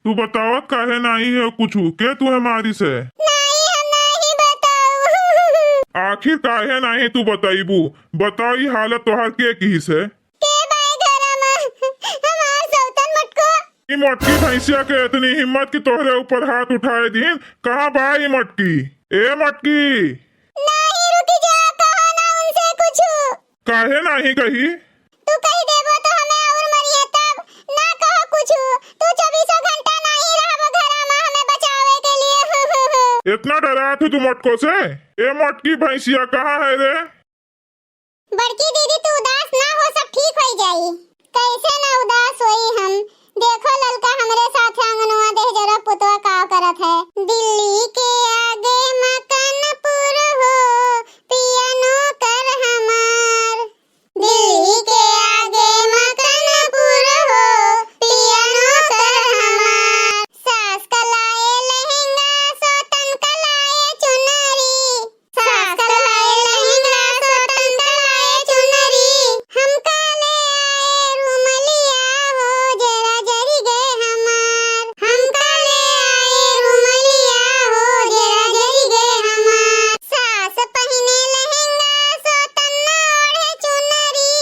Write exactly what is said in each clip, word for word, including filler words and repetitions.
तू बतावत काहे नाहीं है कुछु? के तुहे मारिस है? नाहीं, हम नाहीं बताऊ। आखिर काहे नाहीं तू बतइबू? बताओ, ई हालत तोहार के किहिस है? के बाई घरा मा? हमार सौतन मोटको। ई मोटकी भैंसिया के इतनी हिम्मत कि तोहरे ऊपर हाथ उठाए दीन। कहाँ बा ई मोटकी? ए मोटकी! नाहीं, रुकि जा, कहो ना उनसे कुछु। काहे नाहीं कही? तू कहि देबो तो हमें अउर मरिहे तब। ना कहो कुछु। तू चउबीसों घंटा नाहीं रहबो घरा मा हमें बचावे के लिए। इतना डरात हू तू मोटको से? ए मोटकी भैंसिया, कहाँ है रे? बड़की दीदी, तू उदास ना हो, सब ठीक होइ जाई। कैसे ना उदास होई हम? देखो ललका, हमरे साथ आंगनवा देहजरो पुतवा का करत है। दिल्ली के आगे मकनपुर हो, पिया नौकर हमार। दिल्ली के आगे मकनपुर हो, पिया नौकर हमार। सास कलाए लहंगा, सोतन कलाए चुनरी। सास कलाए लहंगा, सोतन कलाए चुनरी, हमका ले आए रुमलिया हो, जेरा जरि गे हमार। हमका ले आए रुमलिया हो, जेरा जरि गे हमार। सास पहिने लहंगा, सोतन ओढ़े चुनरी।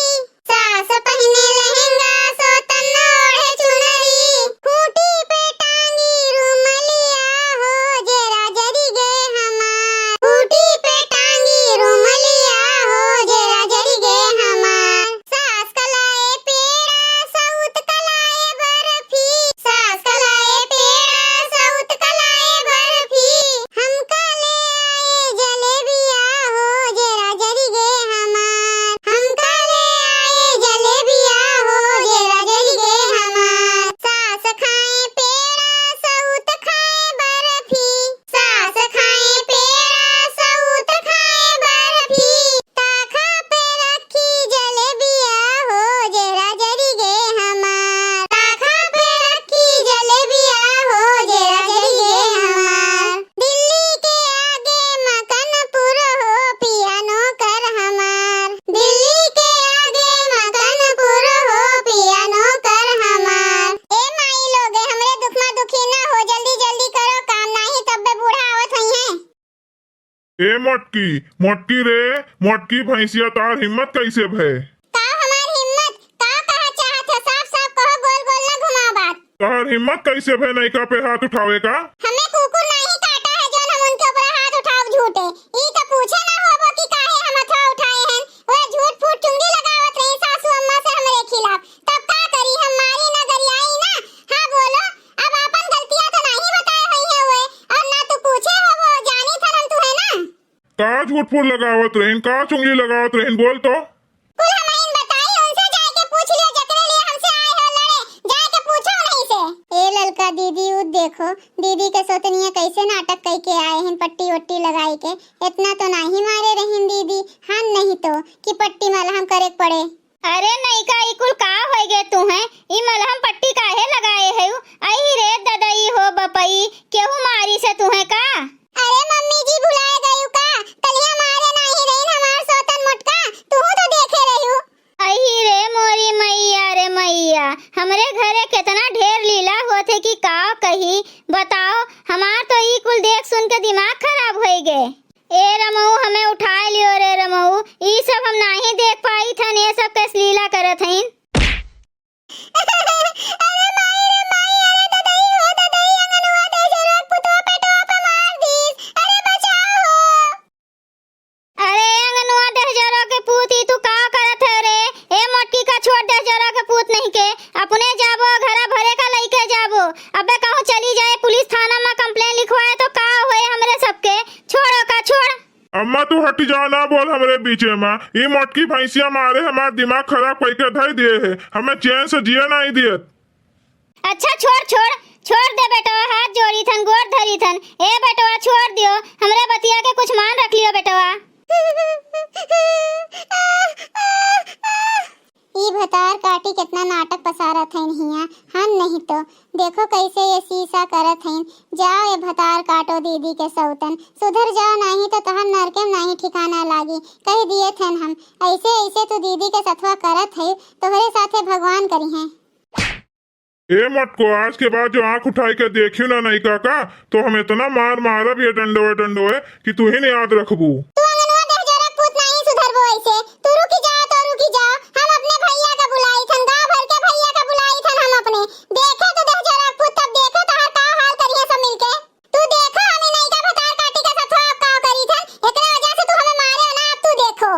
सास पहिने लहंगा, सोतन ओढ़े चुनरी। खूंटी पे टांगी रुमलिया हो, जेरा जरि गे हमार। खूंटी पे टांगी रुमलिया हो, जेरा जरि गे हमार। सास कलाए पेड़ा, सउत कलाए बर्फी। सास कलाए पेड़ा, सउत कलाए बर्फी। हमका ले आए जलेबिया हो, जेरा जरि गे हमार। हमका ले आए जलेबिया हो, जेरा जरि गे हमार। सास खाए पेड़ा, सउत खाए बर्फी। सास खाए पेड़ा, सउत खाए बर्फी। ताखा पे रखी जलेबिया हो, जेरा जरि गे हमार। ताखा पे रखी जलेबिया हो, जेरा जरि गे हमार। दिल्ली के आगे मकनपुर हो, पिया नौकर हमार। दिल्ली के आगे मकनपुर हो, पिया नौकर हमार। ए माई लोगे, हमरे दुख मा दुखी ना हो, जल्दी जल्दी करो काम, नाहीं तब्बे बूढ़ा आवत होइहैं। ए मोटकी, मोटकी रे, मोटकी भैंसिया, तोहार हिम्मत कैसे भय? का हमार हिम्मत? का कहा चाहत है? साफ साफ कहो, गोल गोल ना घुमाओ बात। तोहार हिम्मत कैसे भय नयका पे हाथ उठावे का? हमें कुकुर नाहीं काटा है जौन हम उनके ऊपर हाथ उठाओ झूठे। ई तो पूछे ना होबो कि काहे हम हथवा उठाए हैं। वह झूठ फूट चुंगली लगावत रही सासू अम्मा से हमरे खिलाफ। तब का करी, हम मारी ना, गरियाई ना। हाँ बोलो, अब आपन गलतियाँ तो नाहीं बताए होइहैं वह, अउर ना तू पूछे होबो, जानी थन हम तुहे ना। का झूठ फूट लगावत रहिन, का चुंगली लगावत रहिन, बोल तो। कुल हमइन बताई, उनसे जाए के पूछ लियो, जकरे लिए हमसे आए हो लड़े, जाए के पूछो उन्हीं से। ए ललका दीदी, उ देखो, दीदी के सोतनिया कैसे नाटक कइ के आए हैं, पट्टी वट्टी लगाई के। इतना तो नाहीं मारे रहिन दीदी, हन नहीं तो कि पट्टी मलहम करे के पड़े। अरे नयका, ई कुल का होइ गे तुहे? ई मलहम पट्टी काहे लगाए है? अही रे ददई हो बपई, केहू मारिस है तुहे का? अरे मम्मी जी, भुलाए गयू का? कलिया मारे नाहीं रहिन हमार सोतन मोटका, तुहू तो देखे रह्यू। अही रे मोरी मइया रे मइया, हमरे घरे केतना ढेर लीला होत है कि का कही। बताओ, हमार तो ई कुल देख सुन के दिमाग खराब होइ गे। ए रमऊ, हमें उठाए लियो रे रमऊ, ई सब हम नाहीं देख पाइत हन, ए सब कैस लीला करत हइन। अरे माई रे माई, अरे ददई हो ददई, अंगनवा देहजरो के पुतवा पेटवा पे मार दीस, अरे बचाओ हो। अरे अंगनवा देहजरो के पूत, ई तू का करत है रे? ए मोटकी का छोड़, देहजरो के पूत नहीं के, अपने जाबो, घरा भरे का लइके जाबो। अबे कहूँ चली जाए पुलिस थाना मा complain लिखवाए तो का होए हमरे सबके? छोड़ो का, छोड़। अम्मा, तू हटि जाओ, ना बोल हमरे बीचे मा। ई मोटकी भैंसिया मारे हमार दिमाग खराब कइके धइ दिए है, हमें चैन से जिए नाहीं दियत। अच्छा, छोड़, छोड़, छोड़ दे बेटवा, हाथ जोड़ी थन, गोड़ धरी थन। ए बेटवा, छोड़ दियो, हमरे बतिया के कुछ मान रख लियो बेटवा। ई भतार काटी केतना नाटक पसारत हइन हियाँ, हन नहीं तो। देखो कैसे ये सीसा करत हइन। जाओ ये भतार काटो दीदी के सौतन, सुधर जाओ, नाहीं तो तोहर नरके में नाहीं ठिकाना लागी। कहि दिए थन हम, ऐसे ऐसे तू दीदी के सथवा करत है, तोहरे साथे भगवान करिहें। ए मटको, आज के बाद जो आँख उठाई के देखियो ना नइका का, तो हम इतना मार मारब ये डंडोए डंडोए कि तू ही न याद रखबू। तू अंगनवा दहजोरा पूत नाही सुधरबो ऐसे। तू रुकी जाओ तो रुकी जाओ, हम अपने भैया का बुलाई थन, गाँव भर के भैया का बुलाई थन हम अपने। देखे तू दहजोरा पूत, तब देखे तोहार का हाल करिहे सब मिलके। तू देखो, हम ई नइका भतार काटी के सथवा अब का करी थन, एकरे वजह से तू हमें मारे हो ना, अब तू देखो।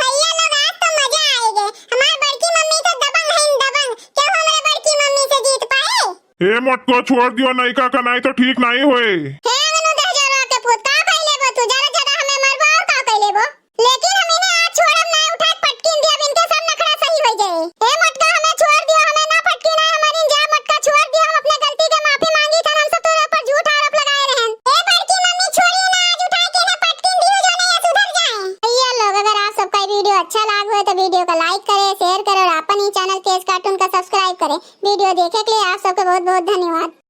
भैया लोग, आज तो मजा आएगे। हमार बड़की मम्मी तो दबंग है, दबंग। केहू हमरे बड़की मम्मी से जीत पाए? ए मटको, छोड़ दियो नइका का, नाहीं तो ठीक नाहीं होए। हे अंगनू दहजोरा के पूत, का कइ लेबो तू? ज्यादा ज्यादा हमें मरबो और का कइ लेबो? लेकिन हम इन्हें आज छोड़ब ना, उठा के पटकिन दिया, अब इनके सब नखरा सही हो जाए। ए मोटका, हमें छोड़ दियो, हमें ना पटकिन है, हमारी जा मोटका, छोड़ दियो, हम अपने गलती के माफी मांगी थन, हमसे तोरे ऊपर झूठ आरोप लगाए रहन। ए बड़की मम्मी, छोड़ियो ना, आज उठा के इन्हें पटकिन दियो, जो नहीं ये सुधर जाए। भैया लोग, अगर आप सबका ये वीडियो अच्छा लाग हो तो वीडियो का like करें, share करें और अपन ही चैनल केएस कार्टून का subscribe करें। वीडियो देखे के लिए आप सबके बहुत बहुत धन्यवाद।